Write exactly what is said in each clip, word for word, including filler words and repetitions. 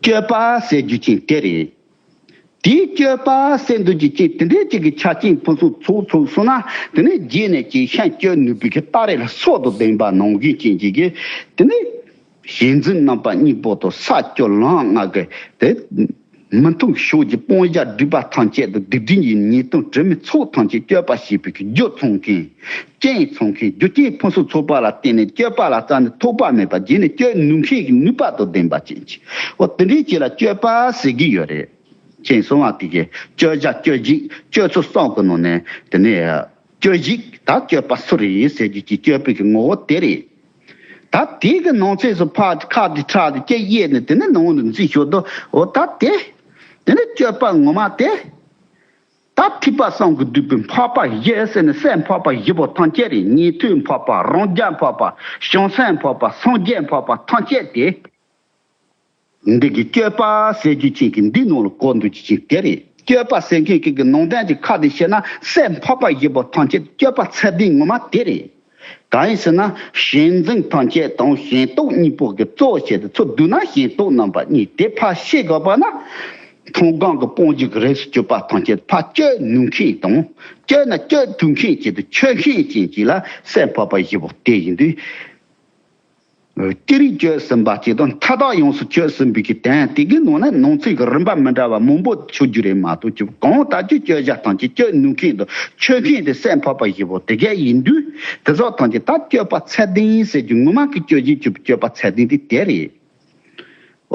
སྤྱོད་པ་ཟེར་རྒྱུ་ཅན་དེ་རེད། དེའི་སྤྱོད་པ་ཟེར་འདུག་རྒྱུ་ཅན་དེ་འདྲའི་ཅིག་གི་ཆ་རྐྱེན་ཕུན་སུམ་ཚོགས་ཚུགས་སོང་ན། དེ་ནས་རྗེས་ནས་ཅིག་ཤིང་གཅོད་ནུས་པའི་གི་སྟ་རེ་ལ་སྲོག་དང་ལྡན་པ་ནང་བཞིན་ཅན་ཅིག་གི། དེ་ནས་ཞེན་འཛིན་རྣམ་པ་གཉིས་པོ་དང་ས་བཅུ་ལམ་ལྔ་གི་དེ། མི་མཐུན་ཕྱོགས་ཀྱི་སྤང་བྱ་སྒྲིབ་པ་ཐམས་ཅད་དང་སྡིག་སྒྲིབ་ཀྱི་ཉེས་ལྟུང་དྲི་མའི་ཚོགས་ཐམས་ཅད་སྤྱོད་པ་བྱེད་པའི་རྒྱུ་མཚུངས་མཁན། རྐྱེན་མཚུངས་མཁན། རྒྱུ་རྐྱེན་ཕུན་སུམ་ཚོགས་པ་ལ་བརྟེན་ནས་སྤྱོད་པ་ལ་རྩ་ནས་ཐོགས་པ་མེད་པ། རྗེས་ནས་སྤྱོད་ནུས་མཁན་གྱི་ནུས་པ་དང་ལྡན་པ་ཅན་གྱི། འོ་དེ་འདྲའི་ཅིག་ལ་སྤྱོད་པ་ཟེར་གྱི་ཡོད་རེད། མཁྱེན་སོང་བ། དེ་གའི་སྤྱོད་བྱ་སྤྱོད་བྱེད་སྤྱོད་ཚུལ་གསུམ་གྱི་ནང་ནས་དེ་ནས་སྤྱོད་བྱེད་ད་སྤྱོད་པ་སུ་རེད་ཟེར་རྒྱུ་ཅིག་སྤྱོད་པའི་གི་ངོ་བོ་དེ་རེད། ད་དེ་གི་ནང་ཚན་སུ་ཕར་ཁ་དེ་ཁྲག་དེ་སྐྱེ་ཡས་ནས་དེ་ནས་ནང་དུ་འཛུལ་ཞོར་དུ། འོ་ད་དེ། དེ་ནས་སྤྱོད་པ་ངོ་མ་དེ། ད་ཐེག་པ་གསུམ་གྱིས་བསྡུས་པའི་འཕགས་པ་བཞི་ཟེར་ནས་སའི་འཕགས་པ་བཞི་པོ་ཐམས་ཅད་རེད། ཉན་ཐོས་འཕགས་པ། རང་རྒྱལ་འཕགས་པ། བྱང་སེམས་འཕགས་པ། སངས་རྒྱས་འཕགས་པ་ཐམས་ཅད་དེ། འདི་གི་སྤྱོད་པ་ཟེར་རྒྱུ་ཅན་གྱི་འདི་ནང་ལ་གོ་འདུག་རྒྱུ་ཅན་དེ་རེད། སྤྱོད་པ་ཟེར་མཁན་གྱི་གི་ནང་དོན་གྱི་ཁ་དེ་བཤད་ན། སའི་འཕགས་པ་བཞི་པོ་ཐམས་ཅད་སྤྱོད་པ་ཚད་ལྡན་ངོ་མ་དེ་རེད། གང་ཡིན་ཟེར་ན། ཞེན་འཛིན་ཐམས་ཅད་དང་ཞེན་རྟོག་གཉིས་པོ་གི་གཙོ་བྱས་ཏེ་ཚུར་བསྡུ་ན་ཞེན་རྟོག་རྣམ་པ་གཉིས་དེ་ཕར་ཤེས་དགོས་པ་ན། མཐོང་སྒང་གི་སྤོང་བྱེད་ཀྱི་རིགས་སུ་གྱུར་པ་ཐམས་ཅད་ཕར་སྤྱོད་ནུས་མཁན་དང་། སྤྱོད་ན་སྤྱོད་ཐུབ་མཁན་བྱེད་དུ་ཆོད་མཁན་ཅན་གྱི་ལ་སའི་འཕགས་པ་བཞི་པོ་དེ་ཡིན་དུས། ཅི་རིགས་སྤྱོད་ཟིན་པ་ཅིག་དང་མཐའ་དག་ཡོངས་སུ་སྤྱོད་ཟིན་པའི་གི་དོན་དེ་གི་ནང་ན་ནང་ཚན་གྱི་རིམ་པ་མི་འདྲ་བ་མང་པོ་ཆགས་རྒྱུ་རེད་མ་གཏོགས། ཀྱི་གང་ལྟར་གྱི་སྤྱོད་བྱ་ཐམས་ཅད་སྤྱོད་ནུས་མཁན་དང་ཆོད་མཁན་དེ་སའི་འཕགས་པ་བཞི་པོ་དེ་གས་ཡིན་དུས། དེ་ཚོ་ཐམས་ཅད་ད་སྤྱོད་པ་ཚད་ལྡན་ཟེར་རྒྱུ་ངོ་མ་གི་སྤྱོད་བྱེད་ཀྱི་སྤྱོད་པ་ཚད་ལྡན་དེ་དེ་རེད།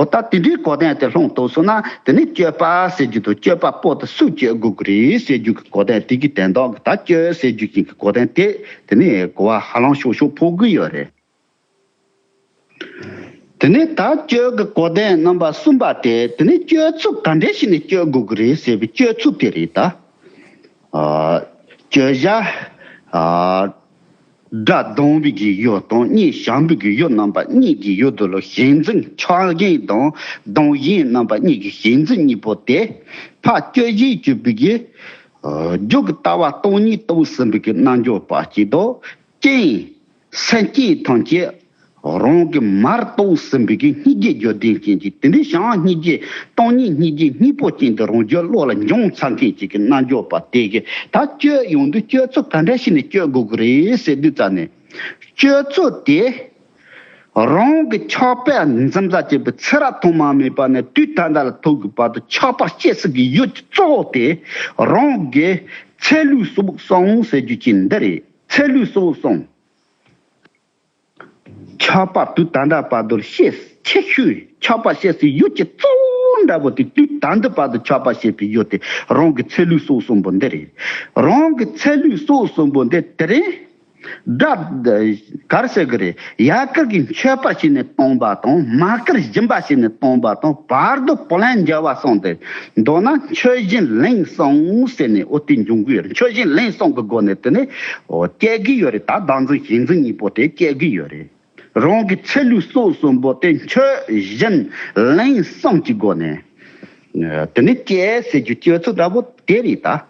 འོ་ད་དེ་འདྲའི་གོ་དོན་དེ་ལྷུང་ཐུབ་སོང་ན། དེ་ནི་སྤྱོད་པ་ཟེར་རྒྱུ་དང་སྤྱོད་པ་པོ་དེ་སུས་སྤྱོད་དགོས་ཀྱི་རེད་ཟེར་རྒྱུ་གི་གོ་དོན་དེ་གི་དོན་དག་གི་ད་སྤྱོད་ཟེར་རྒྱུ་ཅན་གྱི་གོ་དོན་དེ་དེ་ནི་གོ་བ་ཧ་ལམ་ཤོག་ཤོག་ཕོག་གི་ཡོད་རེད། དེ་ནས་ད་སྤྱོད་ཀྱི་གོ་དོན་རྣམ་པ་གསུམ་པ་དེ། དེ་ནས་སྤྱོད་ཚུལ་ག་འདྲ་ཞིག་ནས་སྤྱོད་དགོས་ཀྱི་རེད་ཟེར་བའི་སྤྱོད་ཚུལ་དེ་རེད་ད། ཨ། སྤྱོད་བྱ། ཨ། དགྲ་སྡང་བའི་གི་ཡུལ་དང་གཉེན་བྱམས་པའི་གི་ཡུལ་རྣམ་པ་གཉིས་ཀྱི་ཡུལ་དུ་ལ་ཞེན་འཛིན་ཆགས་ཞེན་དང་སྡང་ཞེན་རྣམ་པ་གཉིས་ཀྱི་ཞེན་འཛིན་གཉིས་པོ་དེ་ཕར་སྤྱོད་བྱེད་གྱུར་པའི་གི། ཨ། རྒྱུ་གི་ལྟ་བ་སྟོང་ཉིད་རྟོགས་ཟིན་པའི་གི་རྣལ་འབྱོར་པ་ཅིག་དང་། རྐྱེན། སེམས་ཅན་ཐམས་ཅད་རང་གི་མར་རྟོགས་ཟིན་པའི་གི་སྙིང་རྗེ་བརྗོད་ལྡན་ཅན་གྱི་དེ་འདྲའི་བྱང་སྙིང་རྗེ་སྟོང་ཉིད་སྙིང་རྗེ་གཉིས་པོ་ཅན་དུ་རང་རྒྱུད་བློ་ལ་འབྱོངས་ཚར་མཁན་ཅིག་གི་རྣལ་འབྱོར་པ་དེ་གི་ད་སྤྱོད་ཡོང་དུས་སྤྱོད་ཚུལ་ག་འདྲ་ཞིག་ནས་སྤྱོད་དགོས་ཀྱི་རེད་ཟེར་དུས་ཙ་ནས། སྤྱོད་ཚུལ་དེ་རང་གི་ཆགས་པས་འཛིན་པ་བྱེད་པའི་ཚེ་རབས་ཐོག་མ་མེད་པ་ནས་དུས་ད་ལྟ་ལ་ཐུག་གི་བར་དུ་ཆགས་པ་སྐྱེ་སྲིད་ཀྱི་ཡུལ་གྱི་གཙོ་བོ་དེ་རང་གི་ཚེ་ལུས་སྲོག་གསུམ་ཟེར་རྒྱུ་ཅན་འདི་རེད། ཚེ་ལུས་སྲོག་གསུམ། ཆགས་པ་དུས་ད་ལྟ་བར་དུ་སྐྱེ། ཆེ་ཤོས་ཆགས་པ་སྐྱེ་སའི་ཡུལ་གྱི་གཙོ་བོ་འདྲ་པོ་དེ། དུས་ད་ལྟ་བར་དུ་ཆགས་པ་སྐྱེ་བའི་ཡུལ་དེ་རང་གི་ཚེ་ལུས་སྲོག་གསུམ་པོ་འདི་རེད། རང་གི་ཚེ་ལུས་སྲོག་གསུམ་པོ་འདི་དེ་རིང་དགྲ། ག་རེ་ཟེར་གི་རེད། ཡར་ཀིར་གྱི་མཆོད་པ་བྱས་ནས་བཏང་བ་དང་། མར་ཀིར་སྦྱིན་པ་བྱས་ནས་བཏང་བ་དང་། བར་དུ་བུ་ལོན་འཇལ་བ་གསུམ་དེ། མདོར་ན་མཆོད་སྦྱིན་ལེན་གསུམ་ཟེར་ནས་འོ་དེ་འབྱུང་གི་ཡོད་རེད། མཆོད་སྦྱིན་ལེན་གསུམ་གྱི་སྒོ་ནས་དེ་ནས་འོ་སྐྱེ་གི་ཡོད་རེད། ད་བདག་འཛིན་ཞེན་འཛིན་གཉིས་པོ་དེ་སྐྱེ་གི་ཡོད་རེད། རང་གི་ཚེ་ལུས་སྲོག་གསུམ་པོ་དེ་མཆོད་སྦྱིན་ལེན་གསུམ་གྱི་སྒོ་ནས། ཨ། དེ་ནི་སྐྱེ་ཟེར་རྒྱུ་སྤྱོད་ཚུལ་འདྲ་པོ་དེ་རེད་ད།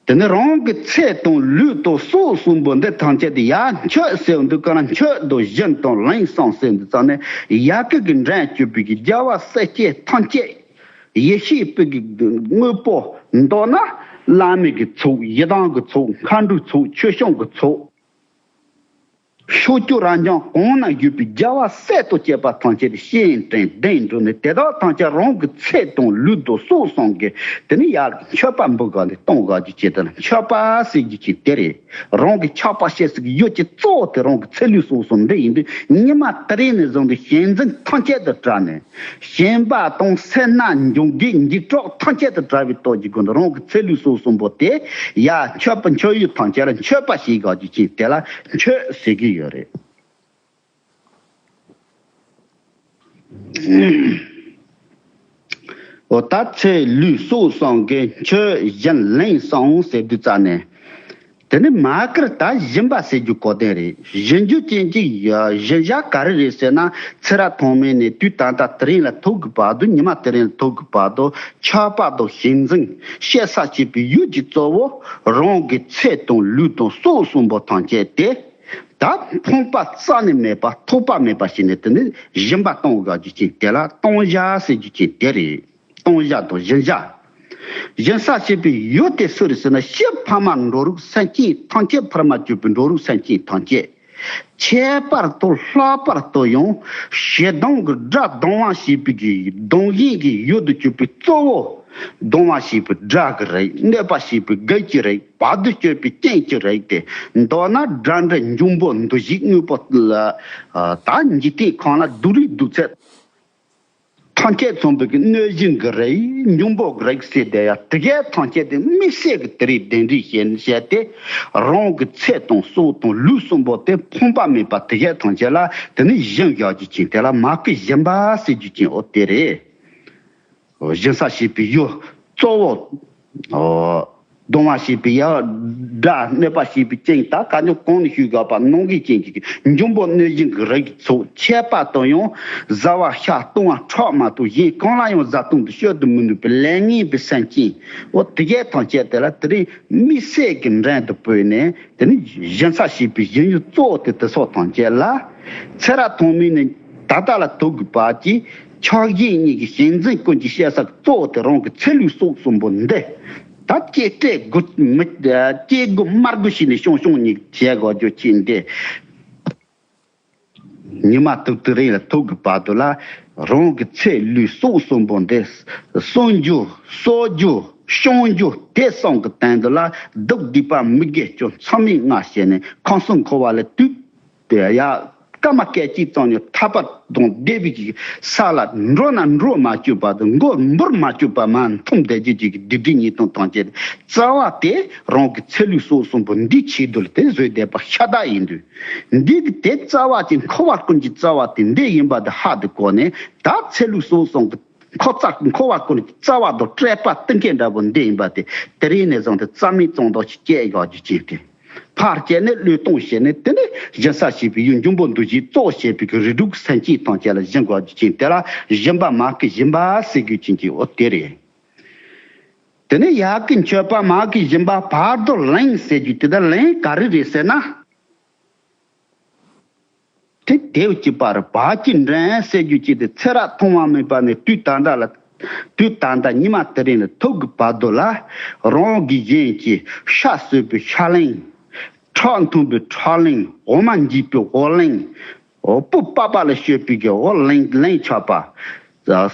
དེ་ནི་རང་གི་ཚེ་དང་ལུས་དང་སྲོག་གསུམ་པོ་འདི་ཐམས་ཅད་དེ་ཡར་མཆོད་ཟེར་དུས་ག་ལ་མཆོད་དང་སྦྱིན་དང་ལེན་གསུམ་ཟེར་དུས་ཙ་ནས། ཡར་ཀིར་གྱི་འདྲེན་གྱུར་པའི་གི་རྒྱལ་བ་སྲས་བཅས་ཐམས་ཅད། ཡེ་ཤེས་པའི་གི་དངོས་པོ། མདོར་ན་བླ་མེད་ཀྱི་ཚོགས། ཡི་དམ་གྱི་ཚོགས། མཁའ་འགྲོའི་ཚོགས། ཆོས་སྐྱོང་གི་ཚོགས། ཕྱོགས་བཅུ་རབ་འབྱམས་གང་ན་བཞུགས་པའི་རྒྱལ་བ་སྲས་དང་བཅས་པ་ཐམས་ཅད་ཀྱི་སྤྱན་འདྲེན་གདན་འདྲེན་ནས། དེ་དག་ཐམས་ཅད་རང་གི་ཚེ་དང་ལུས་དང་སྲོག་གསུམ་གྱི་དེ་ནི་ཡར་མཆོད་པ་འབུལ་ག་ནས་གཏོང་ག་རྒྱུ་ཅན་དེ་ལ་མཆོད་པ་ཟེར་རྒྱུ་ཅན་དེ་རེད། རང་གི་ཆགས་པ་སྐྱེ་སའི་ཡུལ་གྱི་གཙོ་བོ་དེ་རང་གི་ཚེ་ལུས་སྲོག་གསུམ་འདི་ཡིན་དུས། ཉི་མ་དེ་རིང་ནས་བཟུང་སྟེ་ཞེན་འཛིན་ཐམས་ཅད་དུ་བྲལ་ནས། ཞེན་པ་དང་སེར་སྣ་འབྱུང་གི་འཇིགས་སྐྲག་ཐམས་ཅད་དུ་བྲལ་བའི་སྟོབས་ཀྱི་སྒོ་ནས་རང་གི་ཚེ་ལུས་སྲོག་གསུམ་པོ་དེ་ཡར་མཆོད་པ་མཆོད་ཡུལ་ཐམས་ཅད་ལ་མཆོད་པ་ཞིག་དགོས་རྒྱུ་ཅན་དེ་ལ་མཆོད་ཟེར་གྱི་ཡོད་རེད། འོ་ད་ཚེ་ལུས་སྲོག་གསུམ་གྱི་མཆོད་སྦྱིན་ལེན་གསུམ་ཟེར་དུས་ཙ་ནས། དེ་ནི་མར་ཀིར་ད་སྦྱིན་པ་ཟེར་རྒྱུ་གོ་དོན་རེད། སྦྱིན་རྒྱུ་ཅན་གྱི་སྦྱིན་བྱ་ག་རེ་རེད་ཟེར་ན། ཚེ་རབས་ཐོག་མེད་ནས་དུས་ད་ལྟ་དེ་རིང་ལ་ཐུག་གི་བར་དུ། ཉི་མ་དེ་རིང་ལ་ཐུག་གི་བར་དུ་ཆགས་པ་དང་ཞེན་འཛིན་སྐྱེ་ས་བྱེད་པའི་ཡུལ་གྱི་གཙོ་བོ་རང་གི་ཚེ་དང་ལུས་དང་སྲོག་གསུམ་པོ་ཐམས་ཅད་དེ། ད་ཕོངས་པ་རྩ་ནས་མེད་པ་ཐོགས་པ་མེད་པ་བྱས་ནས་དེ་ནི་སྦྱིན་པ་གཏོང་དགོས་རྒྱུ་ཅན་དེ་ལ་གཏོང་བཞག་ཟེར་རྒྱུ་ཅན་དེ་རེད། གཏོང་བཞག་དང་སྦྱིན་བཞག་སྦྱིན་སྲེག་བྱེད་པའི་ཡུལ་དེ་སུ་རེད་ཟེར་ན། ཕྱི་ཕ་མ་འགྲོ་རིགས་སེམས་ཅན་ཐམས་ཅད། ཕ་མར་གྱུར་པའི་འགྲོ་རིགས་སེམས་ཅན་ཐམས་ཅད། ཁྱད་པར་དུ་ལྷག་པར་དུ་ཡང་ཞེ་སྡང་གི་དགྲ་སྡང་བ་བྱེད་པའི་གི་སྡང་ཞེན་གྱི་ཡུལ་དུ་གྱུར་པའི་གཙོ་བོ། སྡང་བ་བྱེད་པའི་དགྲ་གི་རིགས། གནོད་པ་བྱེད་པའི་དགྲ་གི་རིགས། བར་དུ་གཅོད་པའི་རྐྱེན་གྱི་རིགས་ཏེ། མདོར་ན་དགྲ་འདྲེ་འབྱུང་པོ་འདུ་བྱེད་དངོས་པོ་ལ། ད་འཇིག་རྟེན་ཁམས་ལ་སྡུག་རིགས་སྡུག་ཚད་ཐམས་ཅད་མཚོན་པའི་གི་གནོད་སྦྱིན་གྱི་རིགས། འབྱུང་པོ་གི་རིགས་ཟེར་དེ་ཡང་དེ་གའི་ཐམས་ཅད་དེ་དམིགས་བསལ་གྱི་དེ་རིགས་གདན་འདྲེན་བྱས་བྱས་ཏེ། རང་གི་ཚེ་དང་སྲོག་དང་ལུས་གསུམ་པོ་དེ་ཕོངས་པ་མེད་པ་དེ་གའི་ཐམས་ཅད་ལ་དེ་ནི་སྦྱིན་བཞག་རྒྱུ་ཅན་དེ་ལ་མ་སྐུལ་སྦྱིན་པ་ཟེར་རྒྱུ་ཅན་འོ་དེ་རེད། སྦྱིན་སྲེག་བྱེད་པའི་ཡུལ་གཙོ་བོ། སྡང་བ་བྱེད་པའི་ཡ། དགྲ་གནོད་པ་བྱེད་པའི་རྐྱེན། ད་ག་ཉོ་གང་ནས་ཞུས་དགོས་པ་ནང་གི་རྐྱེན་གྱིས་འབྱུང་པོ་གནོད་སྦྱིན་གྱི་རིགས་ཚོ། ཁྱད་པར་དུ་ཡང་བཟའ་བ་ཤ་བཏུང་བ་འཁྲབ་མ་གཏོགས་གཞན་གང་ལ་ཡང་བཟའ་བཏུང་དུ་སྤྱོད་དུ་མི་ནུས་པའི་ལས་ངན་པའི་སེམས་ཅན། འོ་དེ་གའི་ཐམས་ཅད་དེ་ལ་དེ་རིང་དམིགས་བསལ་གྱི་འགྲན་དུ་བོས་ནས་དེ་ནི་སྦྱིན་སྲེག་བྱེད་པའི་སྦྱིན་ཡུལ་གཙོ་བོ་དེ་དེ་སོགས་ཐམས་ཅད་ལ། ཚེ་རབས་ཐོག་མའི་ནས་ད་ལྟ་ལ་ཐུག་གི་བར་གྱི་ཕྱག་གཞན་གཉིས་ཀྱི་ཞེན་འཛིན་ཀུན་གྱི་བཤད་ས་གཙོ་བོ་དེ་རང་གི་ཚེ་ལུས་སྲོག་གསུམ་པོ་འདི། ད་སྐྱེ་སྐྲད་དགུ་མི་སྐྱེ་དགུ་མར་དགུ་བྱས་ནས་ཤོང་ཤོང་གཉིས་བྱས་དགོས་རྒྱུ་ཅན་འདི། ཉི་མ་ཐུག་དུས་རིང་ལ་ཐུག་གི་བར་དུ་ལ་རང་གི་ཚེ་ལུས་སྲོག་གསུམ་པོ་འདི་གསོན་རྒྱུ་གསོད་རྒྱུ་བཤང་རྒྱུ་དེ་གསུམ་གྱི་སྟེང་དུ་ལ་སྡུག་སྡིག་པ་མི་དགེ་བཅུ་མཚམས་མེད་ལྔ་བྱས་ནས་ཁམས་གསུམ་འཁོར་བ་ལས་དུས། དེ་ཡང་སྐར་མ་སྐད་ཅིག་ཙམ་ཡང་ཐར་པ་དང་བདེ་བའི་ས་ལ་འགྲོ་ན་འགྲོ་མ་བཅུག་པ་དང་མགོ་འབུར་མ་བཅུག་པ་མ་འཐོམ་བསྡད་རྒྱུ་ཅིག་གི་སྡིག་སྒྲིབ་ཉེས་ལྟུང་ཐམས་ཅད་རྩ་བ་དེ་རང་གི་ཚེ་ལུས་སྲོག་གསུམ་པོ་འདི་ཆེད་དུ་ལ་དེ་བཟོས་བསྡད་པ་ཤ་སྟག་ཡིན་དུས། འདི་གི་དེ་རྩ་བ་ཅན་འཁོར་བ་ཀུན་གྱི་རྩ་བ་དེ་འདི་ཡིན་པ་དེ་ཧ་དེ་གོ་ནས། ད་ཚེ་ལུས་སྲོག་གསུམ་གྱི་འཁོར་རྩ་འཁོར་བ་ཀུན་གྱི་རྩ་བ་དང་བཅས་པ་གཏི་མཁན་འདྲ་པོ་འདི་ཡིན་པ་དེ་དེ་རིང་ནས་བཟུང་སྟེ་རྩ་མེད་གཙང་དག་ཅིག་སྐྱེ་ཡག་རྒྱུ་ཅན་དེ། ཕར་བཅད་ནས་བློས་གཏོང་བྱས་ནས། དེ་ནས་སྦྱིན་སྲེག་བྱེད་པའི་ཡུལ་འབྱུང་པོ་འདུ་བྱེད་གཙོ་བྱས་པའི་གི་རིགས་དྲུག་སེམས་ཅན་ཐམས་ཅད་ལ་སྦྱིན་དགོས་རྒྱུ་ཅན་དེ་ལ་སྦྱིན་པ་མ་སྐུལ་སྦྱིན་པ་ཟེར་རྒྱུ་ཅན་གྱི་འོ་དེ་རེད། དེ་ནས་ཡ་གི་མཆོད་པ་མ་སྐུལ་སྦྱིན་པ་བར་དུ་ལེན་ཟེར་རྒྱུ་དེ་ད་ལེན་ག་རེ་རེད་ཟེར་ན། དེ་དེའུ་གཅིག་པ་རེད། བར་གྱི་འགྲན་ཟེར་རྒྱུ་གཅིག་དེ་ཚེ་རབས་ཐོག་མ་མེད་པ་ནས་དུས་ད་ལྟ་ལ། དུས་ད་ལྟ་ཉི་མ་དེ་རིང་ལ་ཐུག་གི་བར་དུ་ལ། རང་གི་གཞན་གྱི་ཤ་གསོད་པའི་ཤ་ལེན། ཁྲག་འཐུང་པའི་ཁྲག་ལེན། འོ་མ་འཇིབ་པའི་འོ་ལེན། འོ་སྤུ་པགས་པ་ལ་སྤྱོད་པའི་གི་འོ་ལེན་ལེན་ཆགས་པ།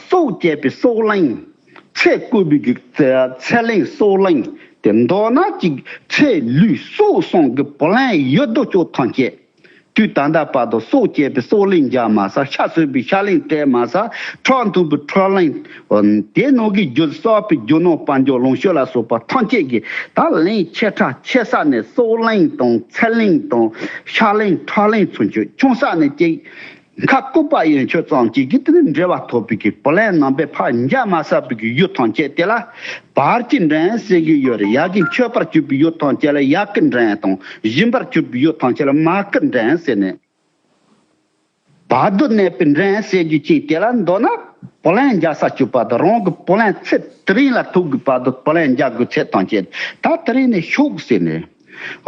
སྲོག་བཅད་པའི་སྲོག་ལེན། ཚེ་བརྐུས་པའི་གི་ཚེ་ཚེ་ལེན་སྲོག་ལེན། དེ་མདོར་ན་གཅིག་ཚེ་ལུས་སྲོག་གསུམ་གི་བུ་ལོན་ཡོད་དོ་ཅོག་ཐམས་ཅད། དུས་ད་ལྟ་བར་དུ་སྲོག་བཅད་པའི་སྲོག་ལེན་རྒྱག་མ་ཟ། ཤ་གསོད་པའི་ཤ་ལེན་སྤྲད་མ་ཟ། ཁྲག་འཐུང་པའི་ཁྲག་ལེན། དེ་ནང་གི་རྒྱུ་གསོག་པའི་རྒྱུ་ནོར་དཔལ་འབྱོར་ལོངས་སྤྱོད་ལ་སོགས་པ་ཐམས་ཅད་ཀྱི་ད་ལེན་ཆེ་ཕྲ་ཆེ་ས་ནས་སྲོག་ལེན་དང་ཚེ་ལེན་དང་ཤ་ལེན་ཁྲག་ལེན་ཚུན་ཆད་ཆུང་ས་ནས་ཅིག་ཁ་ལྐུགས་པ་ཡན་ཆོད་ཙམ་གཅིག་གིས་དེ་ནི་འབྲེལ་བ་ཐོབ་པའི་གི་བུ་ལོན་རྣམ་པས་ཕར་འཇལ་མ་ཟ་བའི་གི་ཡུལ་ཐམས་ཅད་དེ་ལ་བར་གྱི་འགྲན་ཟེར་གི་ཡོད་རེད། ཡ་གི་མཆོད་པར་གྱུར་པའི་ཡུལ་ཐམས་ཅད་ལ་ཡ་གི་འགྲན་དང་། སྦྱིན་པར་གྱུར་པའི་ཡུལ་ཐམས་ཅད་ལ་མ་གི་འགྲན་ཟེར་ནས། བར་དུ་གནས་པའི་འགྲན་ཟེར་རྒྱུ་ཅིག་དེ་ལ་མདོར་ན་བུ་ལོན་འཇལ་ས་གྱུར་པ་དང་། རང་གི་བུ་ལོན་ཚེ་དེ་རིང་ལ་ཐུག་གི་བར་དུ་བུ་ལོན་འཇལ་དགོས་ཚད་ཐམས་ཅད་ད་དེ་རིང་ནས་ཤོག་ཟེར་ནས།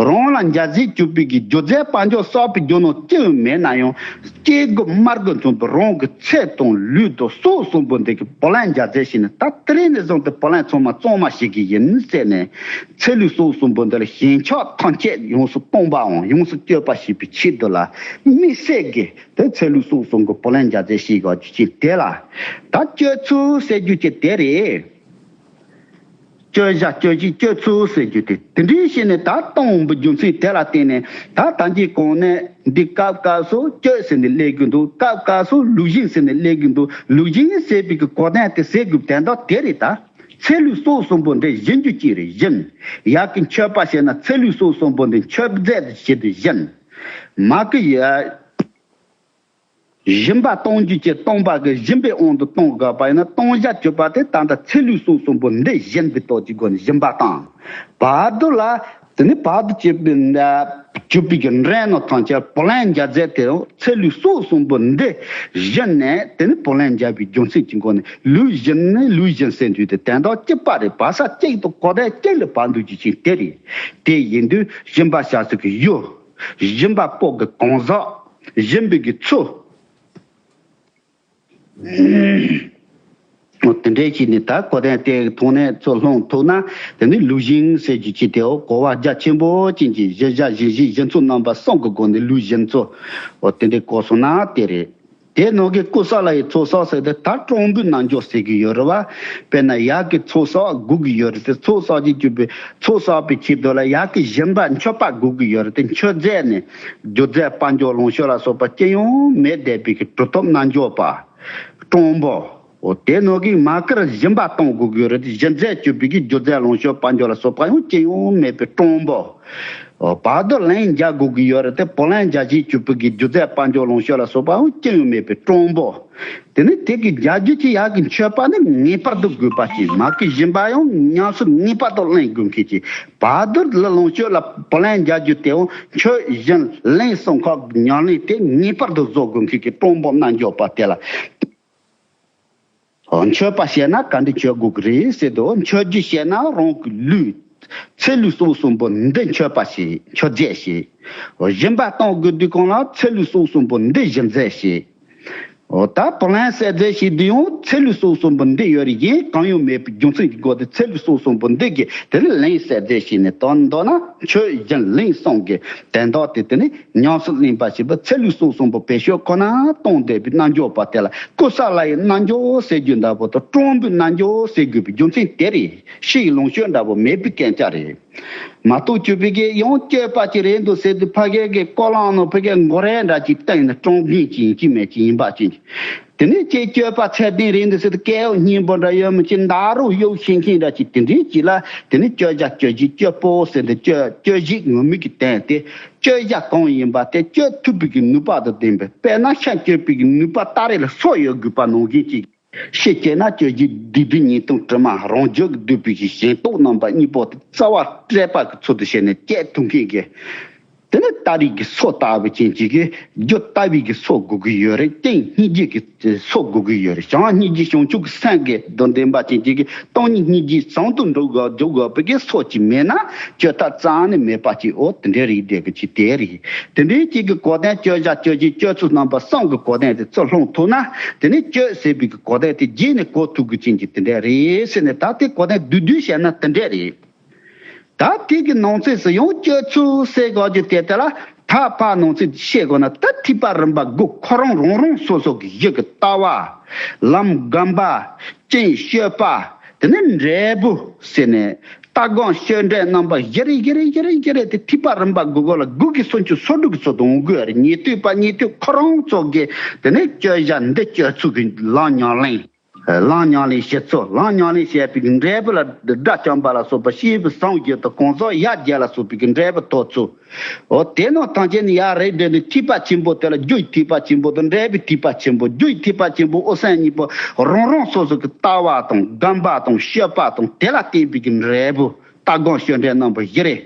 རང་ལ་འཇལ་རྩིས་གྱུར་པའི་གི་རྒྱུ་རྫས་དཔལ་འབྱོར་གསོག་པའི་རྒྱུ་ནོར་ཅི་ཡང་མེད་ན་ཡང་། སྐྱེ་དགུ་མར་དགུ་མཚོན་པའི་རང་གི་ཚེ་དང་ལུས་དང་སྲོག་གསུམ་པོ་འདི་གི་བུ་ལོན་འཇལ་རྩིས་བྱས་ནས། ད་དེ་རིང་ནས་བཟུང་སྟེ་བུ་ལོན་ཚང་མ་གཙང་མ་བྱེད་ཀྱི་ཡིན་ཟེར་ནས། ཚེ་ལུས་སྲོག་གསུམ་པོ་འདི་ལ་ཞེན་ཆགས་ཐམས་ཅད་ཡོངས་སུ་སྟོངས་པའམ་ཡོངས་སུ་གཅོད་པ་བྱེད་པའི་ཆེད་དུ་ལ། དམིགས་བསལ་གྱི་དེ་ཚེ་ལུས་སྲོག་གསུམ་གྱི་བུ་ལོན་འཇལ་རྩིས་བྱེད་དགོས་རྒྱུ་ཅིག་དེ་ལ། ད་གཅོད་ཚུལ་ཟེར་རྒྱུ་ཅིག་དེ་རེད། གཅོད་བྱ་གཅོད་བྱེད་གཅོད་ཚུལ་ཟེར་རྒྱུ་དེ། དེ་འདྲའི་བྱས་ནས་ད་གཏོང་བའི་རྒྱུ་མཚན་དེ་ལ་བརྟེན་ནས། ད་ད་གིན་གོང་ནས་འདི་སྐབས་སྐབས་སུ་གཅོད་ཟེར་ནས་སླེབས་ཀྱི་འདུག་སྐབས་སྐབས་སུ་ལུགས་ཞེན་ཟེར་ནས་སླེབས་ཀྱི་འདུག་ལུགས་ཞེན་ཟེར་བའི་གི་གོ་དོན་དེ་ཟེར་དགོས་དོན་དག་དེ་རེད་ད། ཚེ་ལུས་སྲོག་གསུམ་པོ་འདི་སྦྱིན་རྒྱུ་ཅིག་རེད། སྦྱིན། ཡ་གི་མཆོད་པ་བྱས་ན་ཚེ་ལུས་སྲོག་གསུམ་པོ་འདི་མཆོད་རྫས་དུ་བྱེད་དུ་སྦྱིན། མ་གི་ཡ། སྦྱིན་པ་གཏོང་རྒྱུ་ཅིག་སྟོང་པ་གི་སྦྱིན་པའི་དབང་དུ་གཏོང་དགོས་པ་ཡིན་ན། གཏོང་བྱ་གྱུར་པ་དེ་ད་ལྟ་ཚེ་ལུས་སྲོག་གསུམ་པོ་འདི་སྦྱིན་པའི་སྟོབས་ཀྱི་སྒོ་ནས་སྦྱིན་པ་དང་། བར་དུ་ལ། དེ་ནི་བར་དུ་གཅོད་པའི་གཅོད་པའི་གི་འགྲན་ནོ་ཐམས་ཅད་བུ་ལོན་འཇལ་རྫས་དེ་ཚེ་ལུས་སྲོག་གསུམ་པོ་འདི་སྦྱིན་ནས། དེ་ནི་བུ་ལོན་འཇལ་བའི་རྒྱུ་མཚན་གྱི་སྒོ་ནས། ལུགས་ཞེན་ནི་ལུགས་ཞེན་ཟེར་དུས་དེ་དོན་དག་གཅིག་པ་རེད། བར་ས་གཅིག་ཏུ་གོ་དོན་གཅིག་ལ་བར་འདུག་རྒྱུ་ཅིག་དེ་རེད། དེ་ཡིན་དུས་སྦྱིན་པ་བྱ་ཚུལ་གྱི་ཡུལ། སྦྱིན་པ་པོ་གི་གང་ཟག་སྦྱིན་པའི་གི་ཚུལ། འོ་དེ་འདྲའི་ཞིག་ནི་ད་གོ་དོན་དེ་མཐོང་ནས་ཚུར་ལྷུང་ཐུབ་ན། དེ་ནི་ལུགས་བཞིན་ཟེར་རྒྱུ་ཅིག་དེའོ། གོ་བ་རྒྱ་ཆེན་པོ་ཅན་གྱི་གཞི་བཞག་གཞི་བཞི་གཞི་ཚོགས་རྣམ་པ་གསུམ་གྱི་སྒོ་ནས་ལུགས་བཞིན་ཚོགས། འོ་དེ་འདྲའི་གོ་སོང་ན་དེ་རེད། དེ་ནང་གི་ཀུ་ས་ལ་ཡི་ཚོགས་བསགས་ཟེར་ཏེ་ད་སྤྲང་པོའི་རྣལ་འབྱོར་ཟེར་གྱི་ཡོད་རེད་བ། དཔེར་ན་ཡག་གི་ཚོགས་བསགས་དགོས་ཀྱི་ཡོད་རེད་དེ། ཚོགས་བསགས་ཀྱི་གྱུར་པའི་ཚོགས་བསགས་པའི་ཆེད་དུ་ལ་ཡག་གི་སྦྱིན་པ་མཆོད་པ་དགོས་ཀྱི་ཡོད་རེད་དེ། མཆོད་རྫས་ནི་རྒྱུ་རྫས་དཔལ་འབྱོར་ལོངས་སྤྱོད་ལ་སོགས་པ་ཅི་ཡང་མེད་བསྡད་པའི་གི་གྲུབ་ཐོབ་རྣལ་འབྱོར་པ། སྤྲང་པོ། འོ་དེ་ནང་གི་མ་ཀིར་སྦྱིན་པ་གཏོང་དགོས་ཀྱི་ཡོད་རེད་དེ། སྦྱིན་རྫས་གྱུར་པའི་གི་རྒྱུ་རྫས་ལོངས་སྤྱོད་དཔལ་འབྱོར་ལ་སོགས་པ་ཡང་ཅི་ཡང་མེད་པའི་སྤྲང་པོ། འོ་བར་དུ་ལན་རྒྱག་དགོས་ཀྱི་ཡོད་རེད་དེ། བུ་ལན་རྒྱག་བྱེད་གྱུར་པའི་གི་རྒྱུ་རྫས་དཔལ་འབྱོར་ལོངས་སྤྱོད་ལ་སོགས་པའང་ཅི་ཡང་མེད་པའི་སྤྲང་པོ། དེ་ནི་དེ་གི་རྒྱག་རྒྱུ་གྱི་ཡག་གི་མཆོད་པ་ནི་ངེས་པར་དུ་དགོས་པ་ཅིག་མ་གི་སྦྱིན་པ་ཡང་ཉམས་སུ་ངེས་པར་དུ་ལེན་དགོས་མཁན་ཅིག་བར་དུ་ལ་ལོངས་སྤྱོད་ལ་བུ་ལན་རྒྱག་རྒྱུ་དེའང་མཆོད་སྦྱིན་ལེན་གསུམ་ཁག་གི་ཉམས་ལེན་དེ་ངེས་པར་དུ་བཟོ་དགོས་མཁན་གྱི་སྤྲང་པོ་རྣལ་འབྱོར་པ་དེ་ལ། འོ་མཆོད་པ་བྱས་ན་ག་འདྲ་མཆོད་དགོས་ཀྱི་རེད་ཟེར་དུས། མཆོད་རྒྱུ་བྱས་ན་རང་གི་ལུས། ཚེ་ལུས་སྲོག་གསུམ་པོ་འདི་མཆོད་པ་བྱེད། མཆོད་རྫས་བྱེད། འོ་སྦྱིན་པ་གཏོང་དགོས་དུས་གང་ལ་ཚེ་ལུས་སྲོག་གསུམ་པོ་འདི་སྦྱིན་རྫས་བྱེད། འོ་ད་བུ་ལན་གསོལ་རྫས་བྱེད་དུས་ཡང་ཚེ་ལུས་སྲོག་གསུམ་པོ་འདི་ཡོད་རེད། གཞན་གང་ཡང་མེད་པའི་རྒྱུ་མཚན་གྱི་སྒོ་དེ་ཚེ་ལུས་སྲོག་གསུམ་པོ་འདི་གི་དེ་ལ་ལན་གསོལ་རྫས་བྱེད་ནས་དོན་མདོར་ན་མཆོད་སྦྱིན་ལེན་གསུམ་གྱི་དོན་དག་དེ་དེ་ནི། ཉམས་སུ་ལེན་པ་ཞེས་པ་ཚེ་ལུས་སྲོག་གསུམ་པོ་བེད་སྤྱོད་ཁོ་ན་གཏོང་བསྡད་པའི་རྣལ་འབྱོར་པ་དེ་ལ་ཀུ་ས་ལ་ཡི་རྣལ་འབྱོར་ཟེར་རྒྱུ་འདྲ་པོ་དང་སྤྲང་པོའི་རྣལ་འབྱོར་ཟེར་དགོས་པའི་རྒྱུ་མཚན་དེ་རེད། ཕྱི་ཡི་ལོངས་སྤྱོད་འདྲ་པོ་མེད་པའི་སྐད་ཆ་རེད། མ་གཏོགས་གྱུར་པའི་གི་ཡང་སྤྱོད་པ་ཅིག་རེད་འདུག་ཟེར་དུས་ཕ་གི་གི་ཀོ་ལང་ནང་ཕ་གི་མགོ་རས་འདྲ་ཅིག་བཏིང་ནས་སྤྲང་རྒན་ཅིག་ཡིན་གཅིག་མིན་གཅིག་ཡིན་པ་ཅིག་དེ་ནས་ཁྱེད་སྤྱོད་པ་ཚད་ལྡན་རེད་འདུག་ཟེར་དུས་སྐལ་བ་སྙིང་པོ་འདྲ་ཡོད་མི་ཅིག་མདའ་རུ་གཡུག་ཤེས་མཁན་འདྲ་ཅིག་དེ་འདྲའི་ཅིག་ལ་དེ་ནས་སྤྱོད་བྱ་སྤྱོད་བཞི་སྤྱོད་པོ་ཟེར་འདི་སྤྱོད་སྤྱོད་བཞི་ངོ་མི་གི་དོན་དེ་སྤྱོད་བྱ་གང་ཡིན་པ་དེ་སྤྱོད་ཐུབ་པའི་གི་ནུས་པ་དང་ལྡན་པའི་དཔེར་ན་ཤ་སྤྱོད་པའི་གི་ནུས་པ་སྟ་རེ་ལ་སོགས་ཡོད་དགོས་པ་ནང་བཞིན་ཅིག་ཤེས་བྱས་ན་སྤྱོད་བཞི་སྡིག་སྒྲིབ་ཉེས་ལྟུང་དྲི་མ་རང་རྒྱུད་ཀྱི་སྡུད་པའི་གི་གཞན་སྟོབས་རྣམ་པ་གཉིས་པོ་དེ་རྩ་བ་སྤྲད་པ་གི་ཚུལ་དུ་བྱས་ནས་སྤྱད་ཐུབ་མཁན་གི་དེ་ནི་སྟ་རེ་གི་སོ་ལྟ་བུ་ཅན་ཅིག་གིས་རྒྱུ་ལྟ་བུའི་གི་སོ་དགོས་ཀྱི་ཡོད་རེད། རྐྱེན་སྙིང་རྗེ་གི་སོ་དགོས་ཀྱི་ཡོད་རེད། བྱམས་སྙིང་རྗེ་བྱང་ཆུབ་ཀྱི་སེམས་ཀྱི་དོན་ལྡན་པ་ཅན་ཅིག་གིས་སྟོང་ཉིད་སྙིང་རྗེ་བཟང་དུ་འགྲོ་དགོས་འཇུག་དགོས་པའི་གི་སོ་ཅིག་མེད་ན་སྤྱོད་ཐབས་རྩ་ནས་མེད་པ་ཅིག་འོ་དེ་འདྲའི་རིགས་བསྡད་ཀྱི་ཅིག་དེ་རེད། དེ་འདྲའི་ཅིག་གི་གོ་དོན་སྤྱོད་བྱ་སྤྱོད་བྱེད་སྤྱོད་ཚུལ་རྣམ་པ་གསུམ་གྱི་གོ་དོན་དེ་ཚུར་ལྷུང་ཐུབ་ན་དེ་ནི་སྤྱོད་ཟེར་བའི་གི་གོ་དོན་དེ་རྗེས་ནས་གོ་ཐུབ་ཀྱི་ཅན་ཅིག་དེ་འདྲ་རེད་ཟེར་ནས། ད་དེ་གོ་དོན་བསྡུས་བསྡུས་བཤད་ན་དེ་འདྲ་རེད། ད་དེ་གི་ནང་གསེས་སུ་ཡང་སྤྱོད་ཚུལ་ཟེར་དགོས་རྒྱུ་དེ་དེ་ལ་ད་ཕར་ནང་གསེས་ཤེས་དགོས་ན། ད་ཐེག་པ་རིམ་པ་དགུ་ཁོ་རང་རང་རང་སོ་སོ་གི་གཞི་གི་ལྟ་བ། ལམ་སྒོམ་པ། རྐྱེན་སྤྱོད་པ། དེ་ནས་འབྲས་བུ་ཟེར་ནས་ལྟ་སྒོམ་སྤྱོད་འབྲས་རྣམ་པ་བཞི་རེ་བཞི་རེ་བཞི་རེ་བཞི་རེ་དེ་ཐེག་པ་རིམ་པ་དགུ་གོ་ལ་དགུ་གི་སུམ་ཅུ་སོ་དྲུག་གི་ཚུལ་དུ་འོང་དགོས་རེད། ཉན་ཐོས་པ་ཉན་ཐོས་ཁོ་རང་ཚོ་གི་དེ་ནས་སྤྱོད་བྱ་འདི་སྤྱོད་ཚུལ་གི་ལམ་ཉམས་ལེན། ལམ་ཉམས་ལེན་བྱེད་ཚུལ། ལམ་ཉམས་ལེན་བྱས་པའི་འབྲས་བུ་ལ་དགྲ་བཅོམ་པ་ལ་སོགས་པ་སྐྱེས་བུ་སངས་རྒྱས་དང་གང་ཟག་ཡ་བརྒྱད་ལ་སོགས་པའི་འབྲས་བུ་ཐོབ་ཚུལ། འོ་དེ་རྣམས་ཐམས་ཅད་ནི་ཡར་རེ་འདྲེས་ནས་ཐེག་པ་ཆེན་པོ་དེ་ལ་རྒྱུའི་ཐེག་པ་ཆེན་པོ་དང་འབྲས་བུའི་ཐེག་པ་ཆེན་པོ། རྒྱུའི་ཐེག་པ་ཆེན་པོ་དབུ་སེམས་གཉིས་པོ་རང་རང་སོ་སོ་གི་ལྟ་བ་དང་སྒོམ་པ་དང་སྤྱོད་པ་དང་དེ་ལ་བརྟེན་པའི་འབྲས་བུ་ལྟ་སྒོམ་སྤྱོད་འབྲས་རྣམ་པ་བཞི་རེ།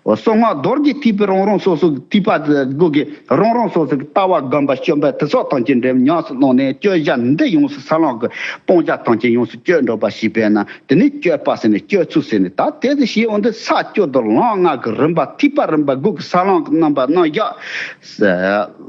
གསང་སྔགས་རྡོ་རྗེ་ཐེག་པའི་རང་རང་སོ་སོ་གི་ཐེག་པ་དགུ་གི་རང་རང་སོ་སོ་གི་ལྟ་བ་སྒོམ་པ་སྤྱོད་པ་དེ་སོགས་ཐམས་ཅད་འབྲས་བུ་ཉམས་སུ་བླངས་ནས་སྤྱོད་བྱ་འདི་ཡོངས་སུ་ས་ལམ་གྱི་སྤང་བྱ་ཐམས་ཅད་ཡོངས་སུ་སྤྱོད་འགྲོ་བ་ཞིག་བས་ན་དེ་ནི་སྤྱོད་པ་ཟེར་ནས་སྤྱོད་ཚུལ་ཟེར་ནས། ད་དེ་ཚོ་ཞེས་འོང་དུས་ས་བཅུ་དང་ལམ་ལྔ་གི་རིམ་པ། ཐེག་པ་རིམ་པ་དགུ་གི་ས་ལམ་གྱི་རྣམ་པ་རྣམ་གཞག་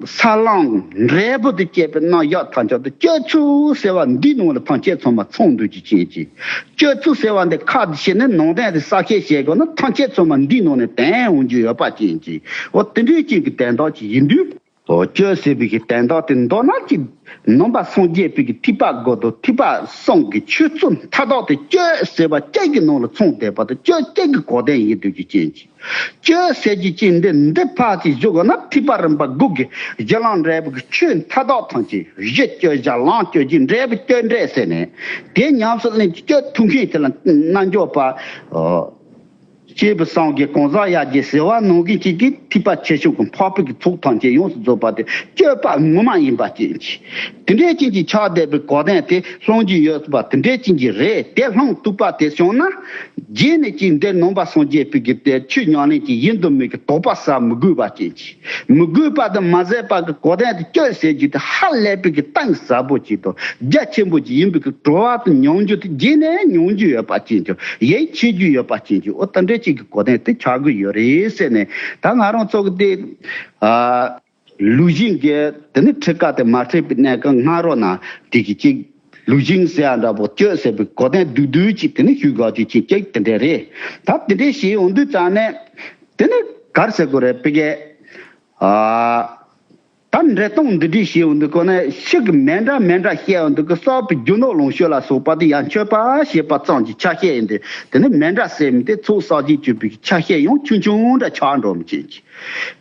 ས་ལམ་འབྲས་བུ་དང་བཅས་པའི་རྣམ་གཞག་ཐམས་ཅད་དུ་སྤྱོད་ཚུལ་ཟེར་བ་འདིའི་ནང་ལ་ཐམས་ཅད་ཚང་མ་ཚང་འདུས་ཀྱི་རྐྱེན་གྱིས། སྤྱོད་ཚུལ་ཟེར་བ་འདི་ཁ་ཏུ་བྱས་ནས་ནང་དོན་དེ་གསལ་བཤད་བྱེད་དགོས་ན་ཐམས་ཅད་ཚང་མ་འདིའི་ནང་ནས་དོན་འོང་རྒྱུ་ཡོད་པ་ཅན་གྱིས། འོ་དེ་འདྲའི་རྐྱེན་གྱི་དོན་དག་ཅིག་ཡིན་དུས། འོ་སྤྱོད་ཟེར་བའི་གི་དོན་དག་དེ་མདོར་ན་ཅིག་ནང་པ་སངས་རྒྱས་པའི་གི་ཐེག་པ་དགུ་དང་ཐེག་པ་གསུམ་གྱི་ཆོས་ཚུལ་མཐའ་དག་དེ་སྤྱོད་ཟེར་བ་གཅིག་གི་ནང་ལ་ཚང་བསྡད་པ་དང་སྤྱོད་གཅིག་གི་གོ་དོན་ཡིན་དུས་ཀྱི་རྐྱེན་གྱིས། སྤྱོད་ཟེར་རྒྱུ་ཅན་འདི་འདི་ཕར་ཅིག་བཞུགས་དགོས་ན་ཐེག་པ་རིམ་པ་དགུ་གི་གཞི་ལམ་འབྲས་བུ་གི་ཆོས་མཐའ་དག་ཐམས་ཅད་གཞི་སྤྱོད་བྱ་ལམ་སྤྱོད་བྱེད་འབྲས་བུ་སྤྱོད་འབྲས་ཟེར་ནས་དེ་ཉམས་སུ་ལེན་གྱི་སྤྱོད་ཐུབ་མཁན་དེ་ལ་རྣལ་འབྱོར་པ། སྐྱེས་བུ་སངས་རྒྱས་གང་ཟག་ཡ་གྱལ་ཟེར་བ་ནང་བཞིན་གཅིག་གིས་ཐེག་པ་ཆེ་ཆུང་གི་འཕགས་པའི་གི་ཚོགས་ཐམས་ཅད་ཡོངས་སུ་རྫོགས་པ་དེ་སྤྱོད་པ་ངོ་མ་ཡིན་པ་ཅན་གྱིས། དེ་འདྲའི་ཅན་གྱི་ཆགས་བསྡད་པའི་གོ་དོན་དེ་སློང་རྒྱུ་ཡོད་པ་དེ་འདྲའི་ཅན་གྱི་རེད། དེ་སློང་ཐུབ་པ་དེ་བྱུང་ན། རྗེས་ནས་ཅིག་འདིར་ནང་པ་སངས་རྒྱས་པའི་གི་དེ་ཆོས་ཉམས་ལེན་གྱི་ཡིན་དང་མིན་གྱི་དོགས་པ་ཟ་མི་དགོས་པ་ཅན་གྱིས། མི་དགོས་པ་དང་མ་ཟད་པ་གི་གོ་དོན་དེ་སྤྱོད་ཟེར་རྒྱུ་དེ་ཧ་ལས་པའི་གི་གཏིང་ཟབ་པོ་ཅིག་དང་རྒྱ་ཆེན་པོ་ཅིག་ཡིན་པའི་གི་གྲོལ་བ་དང་མྱོང་རྒྱུ་དེ་རྗེས་ནས་མྱོང་རྒྱུ་ཡོད་པ་ཅན་གྱི་ཡིད་ཆེས་རྒྱུ་ཡོད་པ་ཅན་གྱི་འོ་དེ་འདྲའི། ཅིག་གི་གོ་དོན་དེ་ཆགས་ཀྱི་ཡོད་རེད་ཟེར་ནས། ད་ང་རང་ཚོ་གི་དེ་ཨ་ལུགས་ཟིན་གྱི་དེ་ནི་ཁྲིམས་ཁང་དེ་མ་ཁྲིད་པའི་གནས་སྐབས་སྔ་རོལ་ན་དེ་གི་ཅིག་ལུགས་ཟིན་ཟེར་ཡ་འདྲ་པོ་སྤྱོད་ཟེར་བའི་གོ་དོན་བསྡུས་བསྡུས་ཅིག་དེ་ནི་ཞུ་དགོས་ཀྱི་ཅིག་ཅིག་དེ་འདྲ་རེད། ད་དེ་འདྲ་ཞིག་ཡོང་དུས་ཙང་ནས་དེ་ནི་ག་རེ་ཟེར་དགོས་རེད། ཕ་གི་ཨ། ད་འགྲེལ་སྟངས་འདི་འདྲ་ཞེས་འདུག་གོ་ནས་ཤིག་གི་མེ་འདྲ་མེ་འདྲ་བཤད་འདུག་གི། གསར་པའི་རྒྱུ་ནོར་ལོངས་སྤྱོད་ལ་སོགས་པ་དེ་ཡང་མཆོད་པ་ཞེས་པ་ཙམ་གྱི་ཆ་ཤས་ཡིན་ཏེ། དེ་ནི་མེ་འདྲ་ཟེར་མི་དེ་ཚོགས་གསག་བྱེད་སྤྱོད་པའི་ཆ་ཤས་ཡང་ཆུང་ཆུང་འདྲ་ཆགས་འགྲོ་མི་བྱེད་ཀྱི།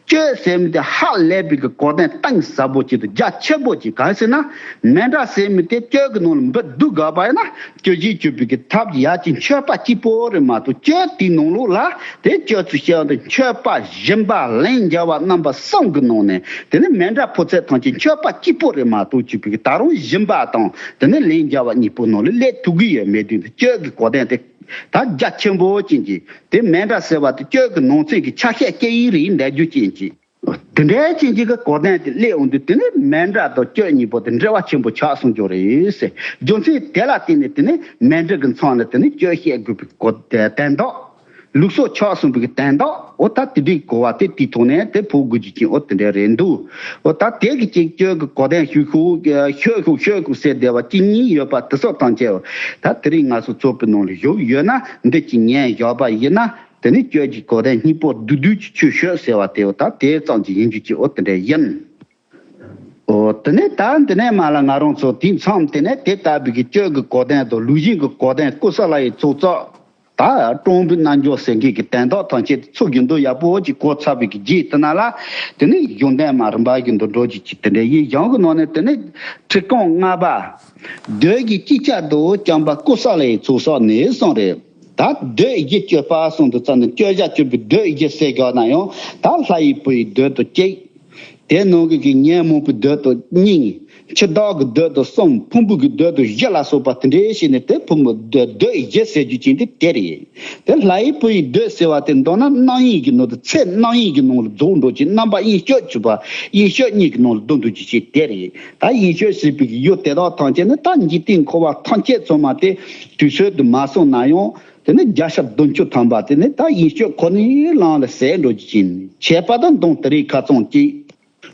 སྤྱོད་ཟེར་མི་དེ་ཧ་ལས་པའི་གི་གོ་དོན་གཏིང་ཟབ་པོ་ཅིག་དང་རྒྱ་ཆེན་པོ་ཅིག་གང་ཟེར་ན། མེ་འདྲ་ཟེར་མི་དེ་སྤྱོད་ཀྱི་ནང་ལ་འབུད་བསྡུ་དགོས་པ་ཡིན་ན། སྤྱོད་བྱེད་སྤྱོད་པའི་གི་ཐབས་ཡ་གཅིག་མཆོད་པ་གཅིག་པོ་རེད་མ་གཏོགས། སྤྱོད་དེའི་ནང་ལོགས་ལ་དེ་སྤྱོད་ཚུལ་བཤད་པ་དེ་མཆོད་པ་སྦྱིན་པ་ལན་འཇལ་བ་རྣམ་པ་གསུམ་གི་ནང་ནས་དེ་ནི་མེ་འདྲ་ཕོ་ཚོད་ཐམས་ཅད་མཆོད་པ་གཅིག་པོ་རེད་མ་གཏོགས། སྤྱོད་པའི་གི་ད་རུང་སྦྱིན་པ་དང་དེ་ནི་ལན་འཇལ་བ་གཉིས་པོ་ནང་ལ་སླེབས་ཐུབ་ཀྱི་ཡོད་མེད་དུས། སྤྱོད་ཀྱི་གོ་དོན་དེ་ད་རྒྱ་ཆེན་པོ་ཅན་གྱི་དེ་མེ་འདྲ་ཟེར་བ་དེ་སྤྱོད་ཀྱི་ནང་ཚན་གྱི་ཆ་ཤས་སྐྱེ་ཡི་རིགས་འདྲ་རྒྱུ་ཅན་གྱི། དེ་འདྲའི་ཅན་གྱི་གི་གོ་དོན་དེ་སླེབས་འོང་དུས། དེ་ནི་མེ་འདྲ་དང་སྤྱོད་གཉིས་པོ་དེ་འབྲེལ་བ་ཆེན་པོ་ཆགས་སོང་རྒྱུ་རེད་ཟེར། རྒྱུ་མཚན་དེ་ལ་བརྟེན་ནས་དེ་ནི་མེ་འདྲ་གི་མཚམས་ལ་དེ་ནི་སྤྱོད་བཤད་དགོས་པའི་གོ་དོན་དག་ལུགས་སྲོལ་ཆགས་སོང་བའི་གི་དོན་དག་འོ་ད་དེ་འདྲའི་གོ་བ་དེ་དེའི་ཐོག་ནས་དེ་ཕོག་དགོས་རྒྱུ་ཅན་འོ་དེ་འདྲ་རེད་འདུག་འོ་ད་དེ་གི་ཅིག་སྤྱོད་གི་གོ་དོན་ཞུ་ཤོག་ཤོད་ཤོག་ཤོད་ཤོག་ཟེར་བསྡད་པ་གཅིག་གཉིས་ཡོད་པ་དེ་ཚོ་ཐམས་ཅད་འོ་ད་དེ་རིང་ང་ཚོ་ཚོགས་པའི་ནང་ལ་བཞུགས་ཡོད་ན། འདི་གཅིག་ཉན་བཞག་པ་ཡིན་ན། དེ་ནི་སྤྱོད་ཀྱི་གོ་དོན་གཉིས་པོ་བསྡུས་བསྡུས་ཀྱི་ཆོས་ཤོད་ཟེར་བ་དེ་འོ་ད་དེ་ཙམ་གྱི་ཡིན་རྒྱུ་ཅིག་འོ་དེ་འདྲ་ཡིན། འོ་དེ་ནས་ད་འདི་ནས་མ་ལ་ང་རང་ཚོ་དེའི་མཚམས་དེ་ནས་དེ་ལྟ་བུའི་གི་སྤྱོད་ཀྱི་གོ་དོན་དང་ལུགས་ཟིན་གྱི་གོ་དོན་ཀུ་ས་ལ་ཡི་ཚོགས་གཙོ་ད་སྤྲང་པོའི་རྣལ་འབྱོར་ཟེར་མཁན་གྱི་དོན་དག་ཐམས་ཅད་ཚུར་རྒྱུན་དུ་ཡག་པོ་ཅིག་གོ་ཚར་བའི་གི་རྗེས་དེ་ན་ལ། དེ་ནི་གཞུང་དོན་མ་རིམ་པ་བཞིན་དུ་འགྲོ་རྒྱུ་ཅིག་དེ་འདྲ་ཡིན། གཞུང་གི་ནང་ནས་དེ་ནི་ཁྲི་རྐང་ལྔ་པ། མདོས་ཀྱི་སྤྱི་ཁྱབ་ཏུ་བསྐྱངས་པ་ཀུ་ས་ལའི་ཚོགས་བསགས་ནས་གསུངས་རེད། ད་མདོས་བཞི་སྤྱོད་པ་གསུམ་དུ་བརྩམས་ནས། སྤྱོད་བྱ་སྤྱོད་པའི་མདོས་བཞི་ཟེར་དགོས་ན་ཡང་ད་ལྷ་ཡི་བུ་ཡི་མདོས་དང་གཅིག་དེ་ནང་གི་གི་ཉོན་མོངས་པའི་མདོས་དང་གཉིས། འཆི་བདག་གི་མདོས་དང་གསུམ། ཕུང་པོ་གི་མདོས་དང་བཞི་ལ་སོགས་པ་དེ་འདྲའི་བྱས་ནས་དེ་ཕུང་པོ་མདོས་མདོས་བཞི་ཟེར་རྒྱུ་ཅན་དེ་དེ་རེད། དེ་ལྷ་ཡི་བུ་ཡི་མདོས་ཟེར་བ་དེ་མདོར་ན་རྣམ་གཡེང་གི་ནང་དུ་ཚེ་རྣམ་གཡེང་གི་ནང་ལ་རྫོགས་འགྲོ་ཅིང་རྣམ་པ་གཡེང་སྤྱོད་བྱེད་པ། གཡེང་སྤྱོད་གཉིས་ཀྱི་ནང་ལ་སྡོད་འདུག་རྒྱུ་ཅན་དེ་རེད། ད་གཡེང་སྤྱོད་བྱེད་པའི་ཡུལ་དེ་དག་ཐམས་ཅད་ནི་ད་འཇིག་རྟེན་འཁོར་བ་ཐམས་ཅད་ཚང་མ་དེ་དུས་ཚོད་དུ་མ་སོང་ན་ཡང་། དེ་ནི་བརྒྱ་ཆ་བདུན་ཅུ་ཐམ་པ་དེ་ནི་ད་གཡེང་སྤྱོད་ཁོ་ནའི་ལམ་ལ་ཟད་འགྲོ་རྒྱུ་ཅན། བྱས་པ་དང་མདུང་དེ་རིང་ཁ་ཚང་གཅིག